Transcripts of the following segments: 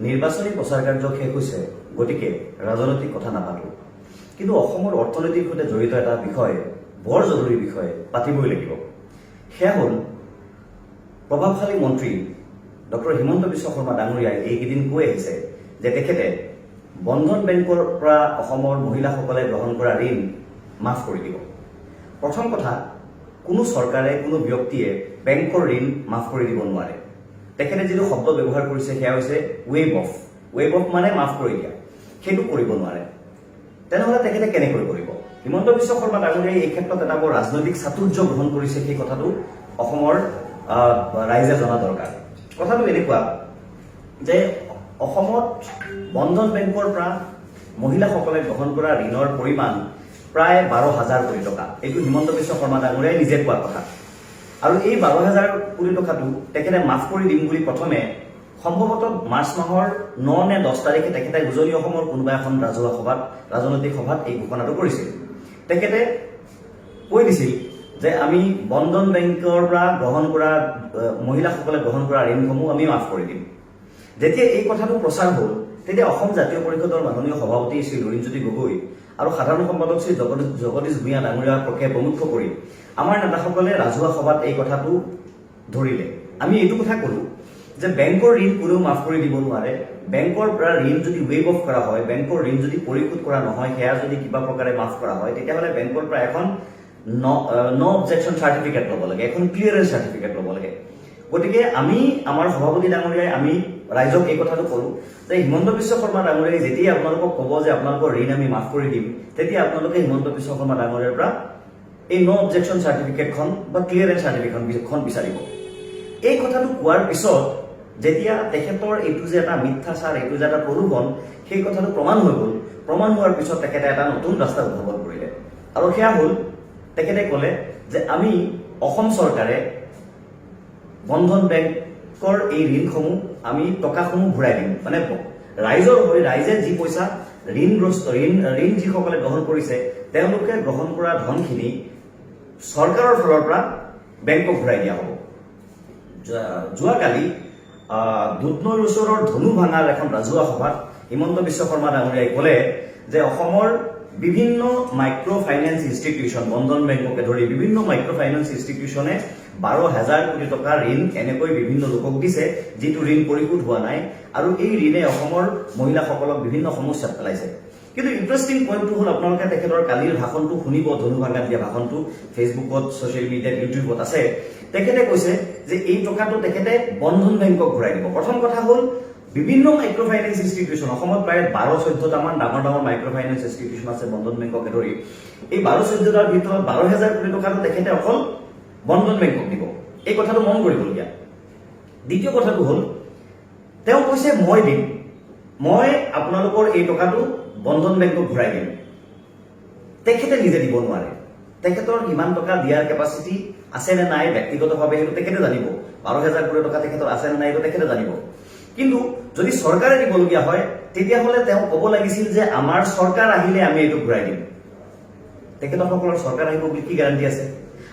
নিৰ্বাচনী প্ৰচাৰ কাৰ্য শেষ হৈছে, গতিকে ৰাজনৈতিক কথা নাপাতো। কিন্তু অসমৰ অৰ্থনীতিৰ সৈতে জড়িত এটা বিষয়, বৰ জৰুৰী বিষয় পাতিবই লাগিব। সেয়া হ'ল, প্ৰভাৱশালী মন্ত্ৰী ডক্টৰ হিমন্ত বিশ্ব শৰ্মা ডাঙৰীয়াই এইকেইদিন কৈ আহিছে যে তেখেতে বন্ধন বেংকৰ পৰা অসমৰ মহিলাসকলে গ্ৰহণ কৰা ঋণ মাফ কৰি দিব। প্ৰথম কথা, কোনো চৰকাৰে, কোনো ব্যক্তিয়ে বেংকৰ ঋণ মাফ কৰি দিব নোৱাৰে। তেখেতে যিটো শব্দ ব্যৱহাৰ কৰিছে, সেয়া হৈছে ৱেইভ অফ। ৱেইভ অফ মানে মাফ কৰি দিয়া। সেইটো কৰিব নোৱাৰে। তেনেহ'লে তেখেতে কেনেকৈ কৰিব? হিমন্ত বিশ্ব শৰ্মা ডাঙৰীয়াই এই ক্ষেত্ৰত এটা বৰ ৰাজনৈতিক চাতুৰ্য গ্ৰহণ কৰিছে। সেই কথাটো অসমৰ ৰাইজে জনা দৰকাৰ। কথাটো এনেকুৱা যে অসমত বন্ধন বেংকৰ পৰা মহিলাসকলে গ্ৰহণ কৰা ঋণৰ পৰিমাণ প্ৰায় 12 হাজাৰ কোটি টকা। এইটো হিমন্ত বিশ্ব শৰ্মা ডাঙৰীয়াই নিজে কোৱা কথা। আৰু এই 12 হাজাৰ কোটি টকাটো তেখেতে মাফ কৰি দিম বুলি প্ৰথমে সম্ভৱতঃ মাৰ্চ মাহৰ 9 নে 10 তাৰিখে তেখেতে উজনি অসমৰ কোনোবা এখন ৰাজহুৱা সভাত, ৰাজনৈতিক সভাত এই ঘোষণাটো কৰিছিল। তেখেতে কৈ দিছিল যে আমি বন্ধন বেংকৰ পৰা গ্ৰহণ কৰা মহিলাসকলে গ্ৰহণ কৰা ঋণসমূহ আমি মাফ কৰি দিম। যেতিয়া এই কথাটো প্ৰচাৰ হ'ল, তেতিয়া অসম জাতীয় পৰিষদৰ মাননীয় সভাপতি শ্ৰী লুৰিণজ্যোতি গগৈ আৰু সাধাৰণ সম্পাদক শ্ৰী জগদীশ ভূঞা ডাঙৰীয়াকে প্ৰমুখ কৰি আমাৰ নেতাসকলে ৰাজহুৱা সভাত এই কথাটো ধৰিলে। আমি এইটো কথা ক'লো যে বেংকৰ ঋণ কোনেও মাফ কৰি দিব নোৱাৰে। বেংকৰ পৰা ঋণ যদি ৱেইভ অফ কৰা হয়, বেংকৰ ঋণ যদি পৰিশোধ কৰা নহয়, সেয়া যদি কিবা প্ৰকাৰে মাফ কৰা হয়, তেতিয়াহ'লে বেংকৰ পৰা এখন ন অবজেকশ্যন চাৰ্টিফিকেট ল'ব লাগে, এখন ক্লিয়াৰেঞ্চ চাৰ্টিফিকেট ল'ব লাগে। গতিকে আমি, আমাৰ সভাপতি ডাঙৰীয়াই, আমি ৰাইজক এই কথাটো ক'লো যে হিমন্ত বিশ্ব শৰ্মা ডাঙৰীয়াই যেতিয়া আপোনালোকক ক'ব যে আপোনালোকৰ ঋণ আমি মাফ কৰি দিম, তেতিয়া আপোনালোকে হিমন্ত বিশ্ব শৰ্মা ডাঙৰীয়াৰ পৰা এই ন অবজেকশ্যন চাৰ্টিফিকেটখন বা ক্লিয়াৰেঞ্চ চাৰ্টিফিকেটখন বিচাৰিব। এই কথাটো কোৱাৰ পিছত যেতিয়া তেখেতৰ এইটো যে এটা মিথ্যাচাৰ, এইটো যে এটা প্ৰলোভন, সেই কথাটো প্ৰমাণ হৈ গ'ল। প্ৰমাণ হোৱাৰ পিছত তেখেতে এটা নতুন ৰাস্তা উদ্ভাৱন কৰিলে আৰু সেয়া হ'ল, তেখেতে ক'লে যে আমি অসম চৰকাৰে বন্ধন বেংকৰ এই ঋণসমূহ, আমি টকাসমূহ ঘূৰাই দিম। মানে ৰাইজৰ হৈ, ৰাইজে যি পইচা ঋণগ্ৰস্ত, ঋণ যিসকলে গ্ৰহণ কৰিছে, তেওঁলোকে গ্ৰহণ কৰা ধনখিনি চৰকাৰৰ ফালৰ পৰা বেংকক ঘূৰাই দিয়া হ'ব। যোৱাকালি দুধনৈৰ ওচৰৰ ধনুভাঙাৰ এখন ৰাজহুৱা সভাত হিমন্ত বিশ্ব শৰ্মা ডাঙৰীয়াই ক'লে যে অসমৰ বিভিন্ন মাইক্ৰ' ফাইনেন্স ইনষ্টিটিউশ্যন, বন্ধন বেংককে ধৰি বিভিন্ন মাইক্ৰ' ফাইনেন্স ইনষ্টিটিউশ্যনে 12 হাজাৰ কোটি টকা ঋণ এনেকৈ বিভিন্ন লোকক দিছে, যিটো ঋণ পৰিশোধ হোৱা নাই আৰু এই ঋণে অসমৰ মহিলাসকলক বিভিন্ন সমস্যাত পেলাইছে। কিন্তু ইণ্টাৰেষ্টিং পইণ্টটো হ'ল, আপোনালোকে তেখেতৰ কালিৰ ভাষণটো শুনিব, ধনুভাঙাত দিয়া ভাষণটো ফেচবুকত, ছ'চিয়েল মিডিয়াত, ইউটিউবত আছে। তেখেতে কৈছে যে এই টকাটো তেখেতে বন্ধন বেংকক ঘূৰাই দিব। প্ৰথম কথা হ'ল, বিভিন্ন মাইক্ৰ' ফাইনেন্স ইনষ্টিটিউশ্যন, অসমত প্ৰায় 12-14টামান ডাঙৰ ডাঙৰ মাইক্ৰ' ফাইনেন্স ইনষ্টিটিউশ্যন আছে, বন্ধন বেংককে ধৰি। এই 12-14টাৰ ভিতৰত 12 হাজাৰ কোটি টকাটো তেখেতে অকল বন্ধন বেংকক দিব, এই কথাটো মন কৰিবলগীয়া। দ্বিতীয় কথাটো হ'ল, তেওঁ কৈছে, মই দিম, মই আপোনালোকৰ এই টকাটো বন্ধন বেংকক ঘূৰাই দিম। তেখেতে নিজে দিব নোৱাৰে। তেখেতৰ ইমান টকা দিয়াৰ কেপাচিটি আছে নে নাই ব্যক্তিগতভাৱে, সেইটো তেখেতে জানিব। 12 হাজাৰ কোটি টকা তেখেতৰ আছে নে নাই, সেইটো তেখেতে জানিব। কিন্তু যদি চৰকাৰে দিবলগীয়া হয়, তেতিয়াহ'লে তেওঁ ক'ব লাগিছিল যে আমাৰ চৰকাৰ আহিলে আমি এইটো ঘূৰাই দিম। তেখেতসকলৰ চৰকাৰ আহিব বুলি কি গেৰাণ্টি আছে?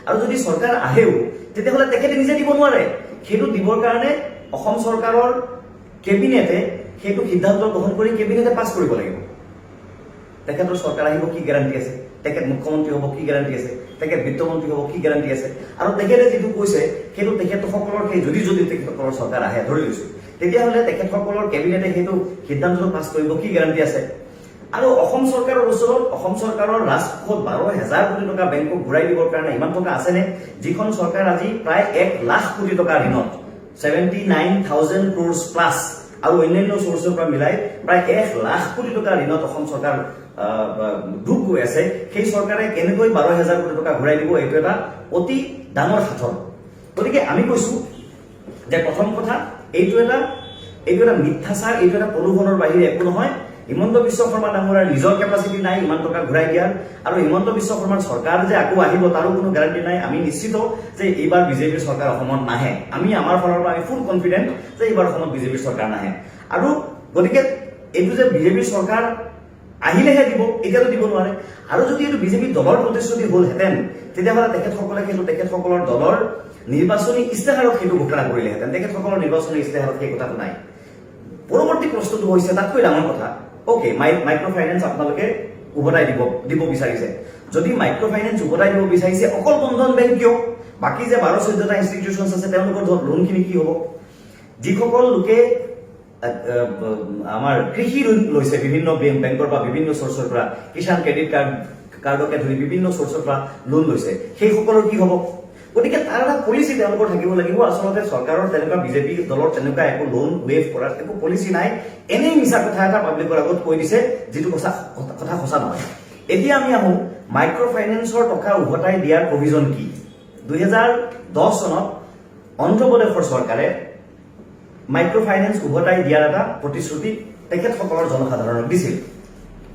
আৰু যদি চৰকাৰ আহেও, তেতিয়াহ'লে তেখেতে নিজে দিব নোৱাৰে। সেইটো দিবৰ কাৰণে অসম চৰকাৰৰ কেবিনেটে সেইটো সিদ্ধান্ত গ্ৰহণ কৰি কেবিনেটে পাছ কৰিব লাগিব। তেখেতৰ চৰকাৰ আহিব কি গেৰাণ্টি আছে? তেখেত মুখ্যমন্ত্ৰী হ'ব কি গেৰাণ্টি আছে? তেখেত বিত্তমন্ত্ৰী হ'ব কি গেৰাণ্টি আছে? আৰু তেখেতে যিটো কৈছে, সেইটো তেখেতসকলৰ সেই যদি যদি তেখেতসকলৰ চৰকাৰ আহে ধৰি লৈছো, তেতিয়াহ'লে তেখেতসকলৰ কেবিনেটে সেইটো সিদ্ধান্তটো পাছ কৰিব কি গেৰাণ্টি আছে? আৰু অসম চৰকাৰৰ ওচৰত, অসম চৰকাৰৰ ৰাজকোষত 12 হাজাৰ কোটি টকা বেংকক ঘূৰাই দিবৰ কাৰণে ইমান টকা আছেনে? যিখন চৰকাৰ আজি প্ৰায় 1 লাখ কোটি টকা ঋণত, 79,000 crores plus আৰু অন্যান্য চ'ৰ্চৰ পৰা মিলাই প্ৰায় 1 লাখ কোটি টকা ঋণত অসম চৰকাৰ ডুব গৈ আছে, সেই চৰকাৰে কেনেকৈ 12 হাজাৰ কোটি টকা ঘূৰাই দিব? এইটো এটা অতি ডাঙৰ সাঁথৰ। গতিকে আমি কৈছো যে প্ৰথম কথা, এইটো এটা মিথ্যাচাৰ, এইটো এটা প্ৰলোভনৰ বাহিৰে একো নহয়। হিমন্ত বিশ্ব শৰ্মা ডাঙৰীয়াৰ নিজৰ কেপাচিটি নাই ইমান টকা ঘূৰাই দিয়াৰ আৰু হিমন্ত বিশ্ব শৰ্মাৰ চৰকাৰ যে আকৌ আহিব, তাৰো কোনো গেৰাণ্টি নাই। আমি নিশ্চিত যে এইবাৰ বিজেপিৰ চৰকাৰ অসমত নাহে। আমি আমাৰ ফালৰ পৰা আমি ফুল কনফিডেণ্ট যে এইবাৰ অসমত বিজেপিৰ চৰকাৰ নাহে। আৰু গতিকে এইটো যে বিজেপিৰ চৰকাৰ আহিলেহে দিব, এতিয়াতো দিব নোৱাৰে। আৰু যদি এইটো বিজেপি দলৰ প্ৰতিশ্ৰুতি হ'লহেঁতেন, তেতিয়াহ'লে তেখেতসকলে সেইটো তেখেতসকলৰ দলৰ নিৰ্বাচনী ইস্তেহাৰত সেইটো ঘোষণা কৰিলেহেঁতেন। তেখেতসকলৰ নিৰ্বাচনী ইস্তেহাৰত সেই কথাটো নাই। পৰৱৰ্তী প্ৰশ্নটো হৈছে, তাতকৈ ডাঙৰ কথা, অ'কে, মাইক্ৰ' ফাইনেন্স আপোনালোকে উভতাই দিব দিব বিচাৰিছে। যদি মাইক্ৰ' ফাইনেন্স উভতাই দিব বিচাৰিছে, অকল বন্ধন বেংক কিয়? বাকী যে 12-14টা ইনষ্টিটিউচনছ আছে, তেওঁলোকৰ লোনখিনি কি হ'ব? যিসকল লোকে আমাৰ কৃষি ঋণ লৈছে বিভিন্ন বেংকৰ পৰা, বিভিন্ন চ'ৰ্চৰ পৰা, কিষাণ ক্ৰেডিট কাৰ্ডকে ধৰি বিভিন্ন চ'ৰ্চৰ পৰা লোন লৈছে, সেইসকলৰ কি হ'ব? গতিকে তাৰ এটা পলিচি তেওঁলোকৰ থাকিব লাগিব। আচলতে চৰকাৰৰ তেনেকুৱা, বিজেপি দলৰ তেনেকুৱা একো লোন ৱেভ কৰাৰ একো পলিচি নাই। এনেই মিছা কথা এটা পাব্লিকৰ আগত কৈ দিছে, যিটো কথা সঁচা নহয়। এতিয়া আমি আহোঁ, মাইক্ৰ' ফাইনেন্সৰ টকা উভতাই দিয়াৰ প্ৰভিজন কি? 2010 চনত অন্ধ্ৰপ্ৰদেশৰ চৰকাৰে মাইক্ৰ' ফাইনেন্স উভতাই দিয়াৰ এটা প্ৰতিশ্ৰুতি তেখেতসকলৰ জনসাধাৰণক দিছিল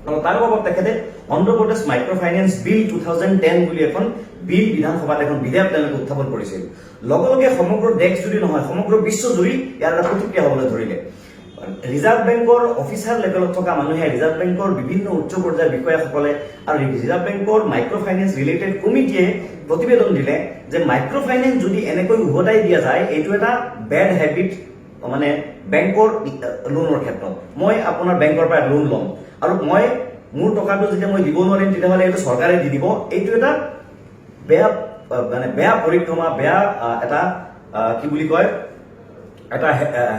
আৰু তাৰ বাবদ তেখেতে Andhra Pradesh Micro Finance Bill 2010 বুলি এখন বিল বিধানসভাত, এখন বিধেয়ক তেওঁলোকে উত্থাপন কৰিছিল। লগে লগে সমগ্ৰ দেশ জুৰি নহয়, সমগ্ৰ বিশ্বজুৰি ইয়াৰ এটা প্ৰতিক্ৰিয়া হ'বলৈ ধৰিলে। ৰিজাৰ্ভ বেংকৰ অফিচাৰ লেভেলত থকা মানুহে, ৰিজাৰ্ভ বেংকৰ বিভিন্ন উচ্চ পৰ্যায়ৰ বিষয়াসকলে আৰু ৰিজাৰ্ভ বেংকৰ মাইক্ৰ' ফাইনেন্স ৰিলেটেড কমিটিয়ে প্ৰতিবেদন দিলে যে মাইক্ৰ' ফাইনেন্স যদি এনেকৈ উভতাই দিয়া যায়, এইটো এটা বেড হেবিট। মানে বেংকৰ লোনৰ ক্ষেত্ৰত মই আপোনাৰ বেংকৰ পৰা লোন ল'ম আৰু মই মোৰ টকাটো যেতিয়া মই দিব নোৱাৰিম, তেতিয়াহ'লে এইটো চৰকাৰে দি দিব। এইটো এটা বেয়া, মানে বেয়া পৰিক্ৰমা, বেয়া এটা কি বুলি কয়, এটা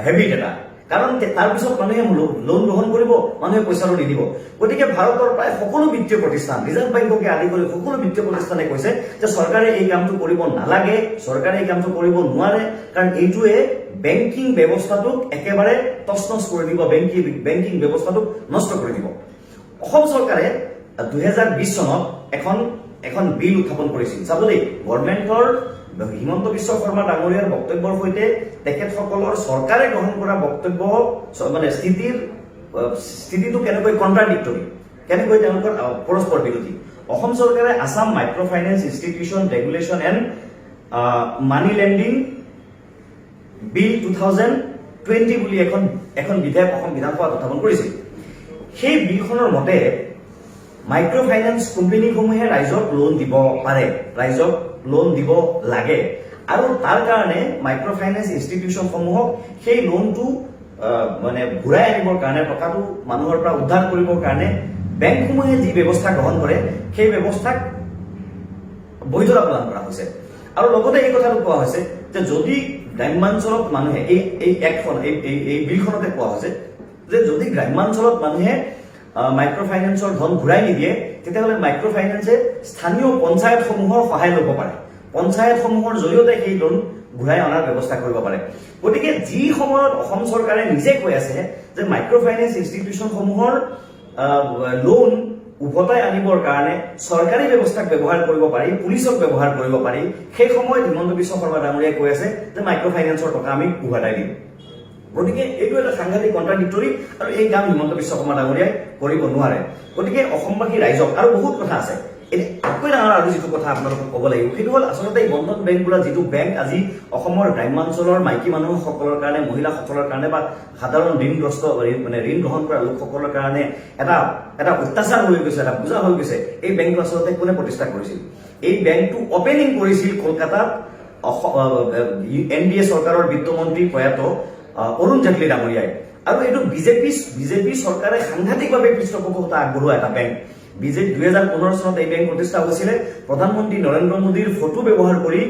হেবিট এটা। কাৰণ তাৰপিছত মানুহে লোন গ্ৰহণ কৰিব, মানুহে পইচাটো নিদিব। গতিকে ভাৰতৰ প্ৰায় সকলো বিত্তীয় প্ৰতিষ্ঠান, ৰিজাৰ্ভ বেংককে আদি কৰি সকলো বিত্তীয় প্ৰতিষ্ঠানে কৈছে যে চৰকাৰে এই কামটো কৰিব নালাগে, চৰকাৰে এই কামটো কৰিব নোৱাৰে, কাৰণ এইটোৱে বেংকিং ব্যৱস্থাটোক একেবাৰে তচনচ কৰি দিব, বেংকিং ব্যৱস্থাটোক নষ্ট কৰি দিব। অসম চৰকাৰে 2020 চনত এখন এখন বিল উত্থাপন কৰিছিল। চাব দেই, গভৰ্ণমেণ্টৰ হিমন্ত বিশ্ব শৰ্মা ডাঙৰীয়াৰ বক্তব্যৰ সৈতে তেখেতসকলৰ চৰকাৰে গ্ৰহণ কৰা বক্তব্য মানে স্থিতিটো কেনেকৈ কণ্ট্ৰাডিক্টৰী, কেনেকৈ তেওঁলোকৰ পৰস্পৰ বিৰোধী। অসম চৰকাৰে Assam Micro Finance Institution Regulation and Money Lending Bill 2020 বুলি এখন এখন বিধেয়ক অসম বিধানসভাত উত্থাপন কৰিছিল। সেই বিলখনৰ মতে মাইক্ৰ' ফাইনেন্স কোম্পানীসমূহে ৰাইজক লোন দিব পাৰে, ৰাইজক লোন দিব লাগে আৰু তাৰ কাৰণে মাইক্ৰ' ফাইনেন্স ইনষ্টিটিউচনসমূহক সেই লোনটো মানে ঘূৰাই আনিবৰ কাৰণে, টকাটো মানুহৰ পৰা উদ্ধাৰ কৰিবৰ কাৰণে বেংকসমূহে যি ব্যৱস্থা গ্ৰহণ কৰে, সেই ব্যৱস্থাক বৈধতা প্ৰদান কৰা হৈছে। আৰু লগতে এই কথাটো কোৱা হৈছে যে যদি গ্ৰাম্যাঞ্চলত মানুহে এই এই এক্টখন এই এই এই বিলখনতে কোৱা হৈছে যে যদি গ্ৰাম্যাঞ্চলত মানুহে মাইক্ৰ' ফাইনেন্সৰ ধন ঘূৰাই নিদিয়ে, তেতিয়াহ'লে মাইক্ৰ' ফাইনেন্সে স্থানীয় পঞ্চায়তসমূহৰ সহায় ল'ব পাৰে, পঞ্চায়তসমূহৰ জৰিয়তে সেই লোন ঘূৰাই অনাৰ ব্যৱস্থা কৰিব পাৰে। গতিকে যি সময়ত অসম চৰকাৰে নিজে কৈ আছে যে মাইক্ৰ' ফাইনেন্স ইনষ্টিটিউচনসমূহৰ লোন উভতাই আনিবৰ কাৰণে চৰকাৰী ব্যৱস্থাক ব্যৱহাৰ কৰিব পাৰি, পুলিচক ব্যৱহাৰ কৰিব পাৰি, সেই সময়ত হিমন্ত বিশ্ব শৰ্মা ডাঙৰীয়াই কৈ আছে যে মাইক্ৰ' ফাইনেন্সৰ টকা আমি উভতাই দিম। গতিকে এইটো এটা সাংঘাতিক কণ্ট্ৰাডিক্টৰী আৰু এই কাম হিমন্ত বিশ্ব শৰ্মা ডাঙৰীয়াই কৰিব নোৱাৰে। গতিকে অসমবাসী ৰাইজক আৰু বহুত কথা আছে। এতিয়া আটাইতকৈ ডাঙৰ আৰু যিটো কথা আপোনালোকক ক'ব লাগিব, সেইটো হ'ল আচলতে এই বন্ধন বেংক বোলা যিটো বেংক আজি অসমৰ গ্ৰাম্যাঞ্চলৰ মাইকী মানুহসকলৰ কাৰণে, মহিলাসকলৰ কাৰণে বা সাধাৰণ ঋণগ্ৰস্ত, মানে ঋণ গ্ৰহণ কৰা লোকসকলৰ কাৰণে এটা এটা অত্যাচাৰ হৈ গৈছে, এটা বোজা হৈ গৈছে। এই বেংকটো আচলতে কোনে প্ৰতিষ্ঠা কৰিছিল? এই বেংকটো অপেনিং কৰিছিল কলকাতাত এন ডি এ চৰকাৰৰ বিত্তমন্ত্ৰী প্ৰয়াত অৰুণ জেটলী ডাঙৰীয়াই। আৰু এইটো বিজেপি বিজেপি চৰকাৰে সাংঘাতিকভাৱে পৃষ্ঠপোষকতা আগবঢ়োৱা এটা বেংক। বিজেপি 2015 চনত এই বেংক প্ৰতিষ্ঠা হৈছিলে। প্ৰধানমন্ত্ৰী নৰেন্দ্ৰ মোদীৰ ফটো ব্যৱহাৰ কৰি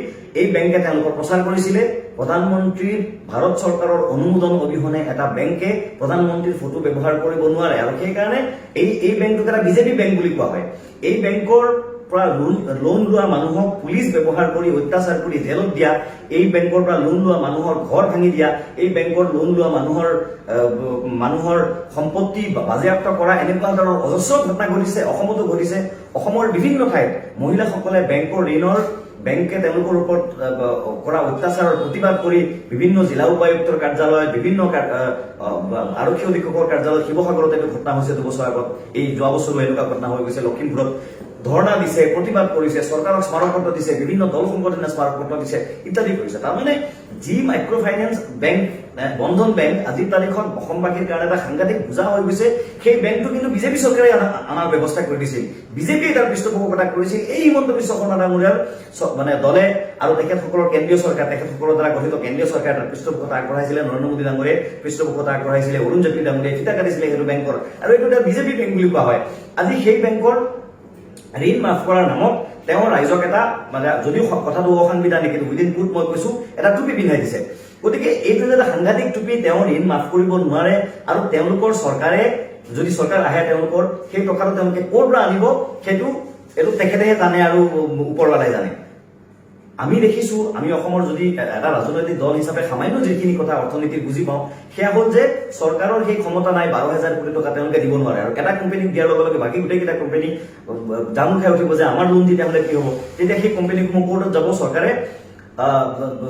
এই বেংকে তেওঁলোকৰ প্ৰচাৰ কৰিছিলে। প্ৰধানমন্ত্ৰীৰ, ভাৰত চৰকাৰৰ অনুমোদন অবিহনে এটা বেংকে প্ৰধানমন্ত্ৰীৰ ফটো ব্যৱহাৰ কৰিব নোৱাৰে আৰু সেইকাৰণে এই এই বেংকটোক এটা বিজেপি বেংক বুলি কোৱা হয়। এই বেংকৰ পৰা লোন লোন লোৱা মানুহক পুলিচ ব্যৱহাৰ কৰি অত্যাচাৰ কৰি জেলত দিয়া, এই বেংকৰ পৰা লোন লোৱা মানুহৰ ঘৰ ভাঙি দিয়া, এই বেংকৰ লোন লোৱা মানুহৰ সম্পত্তি বাজেয়াপ্ত কৰা, এনেকুৱা ধৰণৰ অজস্ৰ ঘটনা ঘটিছে। অসমতো ঘটিছে। অসমৰ বিভিন্ন ঠাইত মহিলাসকলে বেংকৰ ঋণৰ, বেংকে তেওঁলোকৰ ওপৰত কৰা অত্যাচাৰৰ প্ৰতিবাদ কৰি বিভিন্ন জিলা উপায়ুক্তৰ কাৰ্যালয়ত, বিভিন্ন আৰক্ষী অধীক্ষকৰ কাৰ্যালয়ত, শিৱসাগৰত এইটো ঘটনা হৈছে 2 বছৰ আগত, এই যোৱা বছৰো এনেকুৱা ঘটনা হৈ গৈছে লখিমপুৰত। ধৰ্ণা দিছে, প্ৰতিবাদ কৰিছে, চৰকাৰক স্মাৰকপত্ৰ দিছে, বিভিন্ন দল সংগঠনে স্মাৰকপত্ৰ দিছে ইত্যাদি কৰিছে। তাৰমানে যি মাইক্ৰ' ফাইনেন্স বেংক বন্ধন বেংক আজিৰ তাৰিখত অসমবাসীৰ কাৰণে এটা সাংঘাতিক বোজা হৈ গৈছে, সেই বেংকটো কিন্তু বিজেপি চৰকাৰে অনাৰ ব্যৱস্থা কৰি দিছিল। বিজেপিয়ে তাৰ পৃষ্ঠপোষকতা কৰিছিল। এই হিমন্ত বিশ্ব শৰ্মা ডাঙৰীয়াৰ মানে দলে আৰু তেখেতসকলৰ কেন্দ্ৰীয় চৰকাৰ, তেখেতসকলৰ দ্বাৰা গঠিত কেন্দ্ৰীয় চৰকাৰে তাৰ পৃষ্ঠপোষকতা আগবঢ়াইছিলে। নৰেন্দ্ৰ মোদী ডাঙৰীয়াই পৃষ্ঠপোষকতা আগবঢ়াইছিলে, অৰুণ জেটলী ডাঙৰীয়াই ফিটা কাটিছিলে সেইটো বেংকৰ আৰু এইটো এটা বিজেপি বেংক বুলি কোৱা হয়। আজি সেই বেংকৰ ঋণ মাফ কৰাৰ নামত তেওঁ ৰাইজক এটা মানে যদিও কথাটো অসাংবিধানিক, কিন্তু উইদিন কোৰ্ট মই কৈছো, এটা টুপি পিন্ধাই দিছে। গতিকে এইটো যে এটা সাংঘাতিক টুপি, তেওঁ ঋণ মাফ কৰিব নোৱাৰে আৰু তেওঁলোকৰ চৰকাৰে যদি চৰকাৰ আহে, তেওঁলোকৰ সেই টকাটো তেওঁলোকে ক'ৰ পৰা আনিব সেইটো এইটো তেখেতেহে জানে আৰু ওপৰৱালাই জানে। আমি দেখিছো, আমি অসমৰ যদি এটা ৰাজনৈতিক দল হিচাপে সামান্য যিখিনি কথা অৰ্থনীতিৰ বুজি পাওঁ, সেয়া হ'ল যে চৰকাৰৰ সেই ক্ষমতা নাই, 12,000 কোটি টকা তেওঁলোকে দিব নোৱাৰে। আৰু এটা কোম্পানীক দিয়াৰ লগে লগে বাকী গোটেইকেইটা কোম্পানী জাঙুৰ খাই উঠিব যে আমাৰ লোন তেতিয়াহ'লে কি হ'ব? তেতিয়া সেই কোম্পানীসমূহ কোৰ্টত যাব,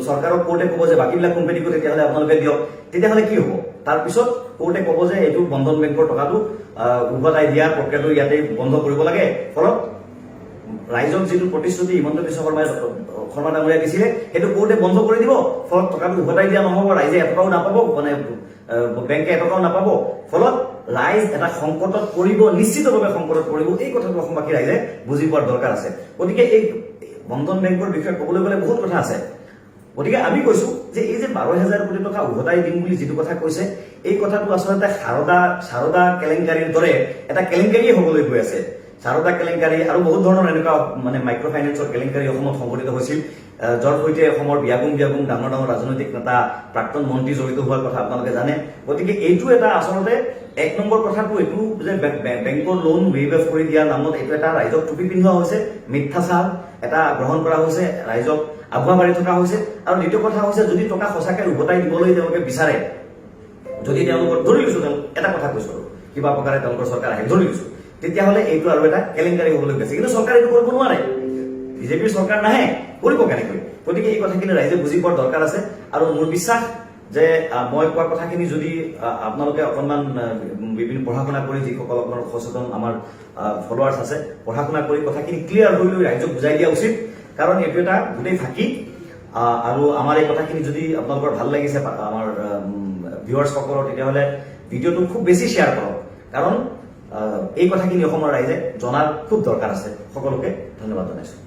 চৰকাৰক কোৰ্টে ক'ব যে বাকীবিলাক কোম্পানীকো তেতিয়াহ'লে আপোনালোকে দিয়ক। তেতিয়াহ'লে কি হ'ব? তাৰপিছত কোৰ্টে ক'ব যে এইটো বন্ধন বেংকৰ টকাটো উভতাই দিয়াৰ প্ৰক্ৰিয়াটো ইয়াতে বন্ধ কৰিব লাগে। ফলত ৰাইজক যিটো প্ৰতিশ্ৰুতি হিমন্ত বিশ্ব শৰ্মা ডাঙৰীয়াই দিছিলে, সেইটো কোৰ্টে বন্ধ কৰি দিব। ফলত টকাটো উভতাই দিয়া নহ'ব, ৰাইজে এটকাও নাপাব, মানে বেংকে এটকাও নাপাব। ফলত ৰাইজ এটা সংকটত পৰিব, নিশ্চিতভাৱে সংকটত পৰিব। এই কথাটো অসমবাসী ৰাইজে বুজি পোৱাৰ দৰকাৰ আছে। গতিকে এই বন্ধন বেংকৰ বিষয়ে ক'বলৈ গ'লে বহুত কথা আছে। গতিকে আমি কৈছো যে এই যে 12,000 কোটি টকা উভতাই দিম বুলি যিটো কথা কৈছে, এই কথাটো আচলতে সাৰদা কেলেংকাৰীৰ দৰে এটা কেলেংকাৰীয়ে হ'বলৈ গৈ আছে। সাৰদা কেলেংকাৰী আৰু বহুত ধৰণৰ এনেকুৱা মানে মাইক্ৰ' ফাইনেন্সৰ কেলেংকাৰী অসমত সংঘটিত হৈছিল, যাৰ সৈতে অসমৰ বিয়াগুম বিয়াগুম ডাঙৰ ডাঙৰ ৰাজনৈতিক নেতা, প্ৰাক্তন মন্ত্ৰী জড়িত হোৱাৰ কথা আপোনালোকে জানে। গতিকে এইটো এটা আচলতে এক নম্বৰ কথাটো এইটো যে বেংকৰ লোন ৱেইভ অফ কৰি দিয়াৰ নামত এইটো এটা ৰাইজক টুপি পিন্ধোৱা হৈছে, মিথ্যাচাৰ এটা গ্ৰহণ কৰা হৈছে, ৰাইজক আভুৱা মাৰি থকা হৈছে। আৰু দ্বিতীয় কথা হৈছে, যদি টকা সঁচাকৈ উভতাই দিবলৈ তেওঁলোকে বিচাৰে, যদি তেওঁলোকৰ ধৰি লৈছো, তেওঁলোক এটা কথা কৈছো আৰু কিবা প্ৰকাৰে তেওঁলোকৰ চৰকাৰ আহে ধৰি লৈছো, তেতিয়াহ'লে এইটো আৰু এটা কেলেংকাৰী হ'বলৈ গৈছে। কিন্তু চৰকাৰে এইটো কৰিব নোৱাৰে। বিজেপিৰ চৰকাৰ নাহে, কৰিব কেনেকৈ? গতিকে এই কথাখিনি ৰাইজে বুজি পোৱাৰ দৰকাৰ আছে। আৰু মোৰ বিশ্বাস যে মই কোৱা কথাখিনি যদি আপোনালোকে অকণমান বিভিন্ন পঢ়া শুনা কৰি, যিসকল আপোনাৰ সচেতন আমাৰ ফলোৱাৰ্ছ আছে, পঢ়া শুনা কৰি কথাখিনি ক্লিয়াৰ হৈ লৈ ৰাইজক বুজাই দিয়া উচিত। কাৰণ এইটো এটা গোটেই ফাঁকি। আৰু আমাৰ এই কথাখিনি যদি আপোনালোকৰ ভাল লাগিছে আমাৰ ভিউৱাৰ্ছসকলৰ, তেতিয়াহ'লে ভিডিঅ'টো খুব বেছি শ্বেয়াৰ কৰক। কাৰণ এই কথাখিনি অসমৰ ৰাইজে জনাৰ খুব দৰকাৰ আছে। সকলোকে ধন্যবাদ জনাইছোঁ।